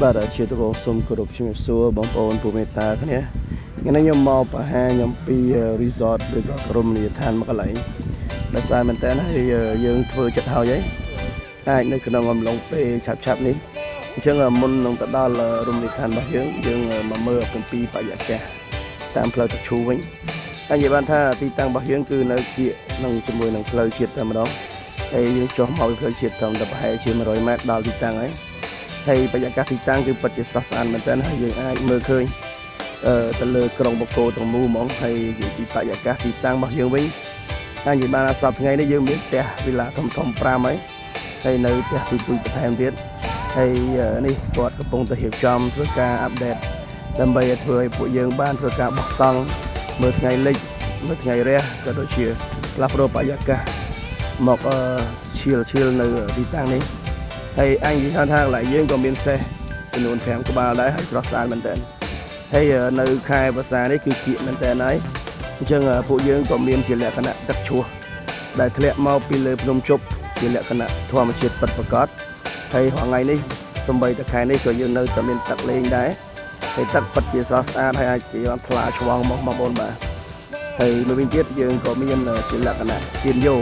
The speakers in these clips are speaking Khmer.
បាទជាដំបូងសូមគោរពជំរាបសួរបងប្អូនពូមេត្តាគ្នាថ្ងៃនេះខ្ញុំមកបង្ហាញអំពី resort ឬក៏រមណីយដ្ឋានមួយកន្លែងដែលស្អាតមែនតើហើយយើងធ្វើចិត្តហើយហើយអាចនៅក្នុងអំឡុងពេលឆាប់ឆាប់នេះអញ្ចឹងមុននឹងទៅដល់រមណីយដ្ឋានរបស់យើងយើងមកមើលអំពីបរិយាកាសតាមផ្លូវទឹកឈូវិញហើយនិយាយបានថាទីតាំងរបស់យើងគឺនៅគៀកនឹងជាមួយនឹងផ្លូវជាតិតែម្ដងហើយយើងចុះមកពីផ្លូវជាតិត្រឹមតែប្រហែលជា100ម៉ែត្រដល់ទីតាំងហើយ ហើយបរិយាកាសទីតាំងគឺពិតជាស្រស់ស្អាតមែនទែនហើយយើងអាចមើលឃើញអឺទៅលើក្រុងបូកូទាំងមូលហ្មងហើយនិយាយពីបរិយាកាសទីតាំងរបស់យើងវិញហើយនិយាយបានថាសប្តាហ៍ថ្ងៃនេះយើងមានផ្ទះវិឡាធំធំ5ហើយហើយនៅផ្ទះទី2បន្ថែមទៀតហើយនេះគាត់កំពុងតែរៀបចំធ្វើការ update ដើម្បីឲ្យធ្វើឲ្យពួកយើងបានធ្វើការបោះតង់មើលថ្ងៃលិចមើលថ្ងៃរះក៏ដូចជាផ្លាស់ប្ដូរបរិយាកាសមកអឺឈៀលឈៀលនៅទីតាំងនេះ ហើយអញនិយាយថាកន្លែងយើងក៏មានសេះចំនួន5ក្បាលដែរហើយស្រស់ស្អាតមែនតើហើយនៅខែវស្សានេះគឺគៀកមែនតើហើយអញ្ចឹងពួកយើងក៏មានជាលក្ខណៈទឹកជ្រោះដែលធ្លាក់មកពីលើភ្នំជប់ជាលក្ខណៈធម្មជាតិពិតប្រាកដហើយរាល់ថ្ងៃនេះសំបីតែខែនេះក៏យើងនៅតែមានទឹកលេងដែរហើយទឹកពិតជាស្រស់ស្អាតហើយអាចជាថ្លាឆ្វងមកបងប្អូនបាទហើយមួយវិញទៀតយើងក៏មានជាលក្ខណៈស្ពានយោ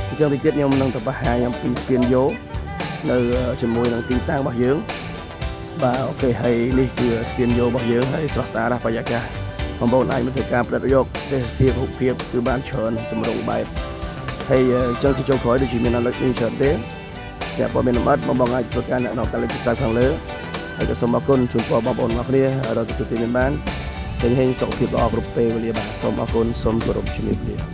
អញ្ចឹងតិចទៀតខ្ញុំនឹងទៅបង្ហាញអំពីស្ពានយោ នៅជាមួយនឹងទីតាំងរបស់យើងបាទ OK ហើយនេះគឺស្ពានយោរបស់យើងហើយស្រស់ស្អាតណាស់បរិយាកាសបងប្អូនអាចមកធ្វើការផ្ដិតយកទេសភាពរូបភាពគឺបានច្រើនទម្រង់បែបហើយអញ្ចឹងជាចុងក្រោយដូចជាមានអត់លើកនេះច្រើនទេអ្នកព័ត៌មានលម្អិតបងបងអាចធ្វើការណែនាំតាមលេខទូរស័ព្ទខាងលើហើយក៏សូមអរគុណជូនពរបងប្អូនទាំងអស់គ្នារកទទួលទានមានបានពេញហេងសុខភាពល្អគ្រប់ពេលវេលាបាទសូមអរគុណសូមគោរពជំរាបលា។